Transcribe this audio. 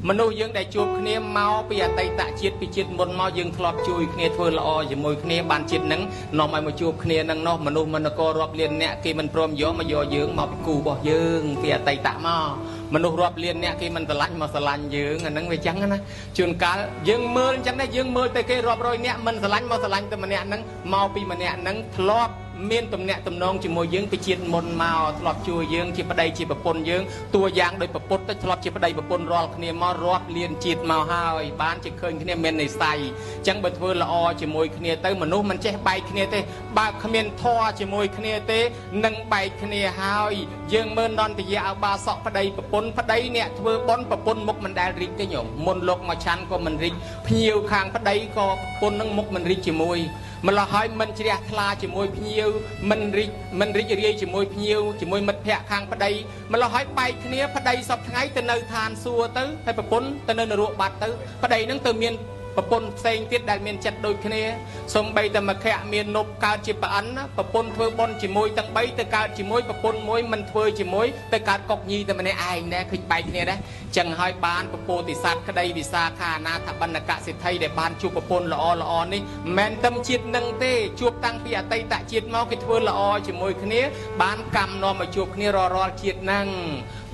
មនុស្សយើងដែលជួបគ្នាមកពីអតីតជាតិ ពីជាតិមុនមក យើងធ្លាប់ជួយគ្នា ធ្វើល្អជាមួយគ្នា បានជាតិនឹងនាំឲ្យមកជួបគ្នានឹងនោះ។ មនុស្សមនករាប់លានអ្នក គេមិនព្រមយកមកយកយើង មកពីគូរបស់យើងពីអតីតមក។ មនុស្សរាប់លានអ្នកគេមិនស្រឡាញ់ មកស្រឡាញ់យើង អាហ្នឹងវាចឹងណា។ ជួនកាលយើងមើលអញ្ចឹងដែរ យើងមើលទៅគេរាប់រយអ្នកមិនស្រឡាញ់ មកស្រឡាញ់តែម្នាក់ហ្នឹង មកពីម្នាក់ហ្នឹងធ្លាប់មានទំនាក់ទំនងជាមួយយើងពីជាតិមុនមក ធ្លាប់ជួយយើងជាប្តីជាប្រពន្ធយើង។ តួយ៉ាងដោយប្រពុតទៅ ធ្លាប់ជាប្តីប្រពន្ធរាល់គ្នាមករាប់លានជាតិមកហើយ បានជាឃើញគ្នាមាននិស័យអញ្ចឹង។ បើធ្វើល្អជាមួយគ្នាទៅ មនុស្សមិនចេះបែកគ្នាទេ បើគ្មានធម៌ជាមួយគ្នាទេ នឹងបែកគ្នាហើយ។ យើងមើលនន្តយៈអបាសក ប្តីប្រពន្ធ ប្តីអ្នកធ្វើបុណ្យ ប្រពន្ធមុខមិនដែលរីកទេញោម មុនលោកមកឆាន់ក៏មិនរីក ភ្ញៀវខាងប្តីក៏ប្រពន្ធនឹងមុខមិនរីកជាមួយម្ល៉េះហើយ មិនជ្រះថ្លាជាមួយភ្ញៀវ មិនរីកមិនរីករាយជាមួយភ្ញៀវ ជាមួយមិត្តភ័ក្តិខាងប្តីម្ល៉េះហើយ បែកគ្នា។ ប្តីសពថ្ងៃទៅនៅឋានសួគ៌ទៅ ហើយប្រពន្ធទៅនៅនរកបាត់ទៅ ប្តីនឹងទៅមានប្រពន្ធផ្សេងទៀតដែលមានចិត្តដូចគ្នា។ សំបីតែមគ្គមាននប់កើតជាប្រអិន ប្រពន្ធធ្វើបុណ្យជាមួយទាំង3 ទៅកើតជាមួយ ប្រពន្ធមួយមិនធ្វើជាមួយ ទៅកើតកុកញីតែម្នាក់ឯងដែរ ឃើញបែកគ្នាដែរ។ ចឹងហើយបានពពោធិសត្វក្តី វិសាខាអនាថបណ្ឌកសិទ្ធិដែលបានជួបប្រពន្ធល្អល្អនេះ មិនមែនតែជាតិនឹងទេ ជួបតាំងពីអតីតជាតិមក គេធ្វើល្អជាមួយគ្នា បានកម្មនាំមកជួបគ្នារាល់រាល់ជាតិហ្នឹង។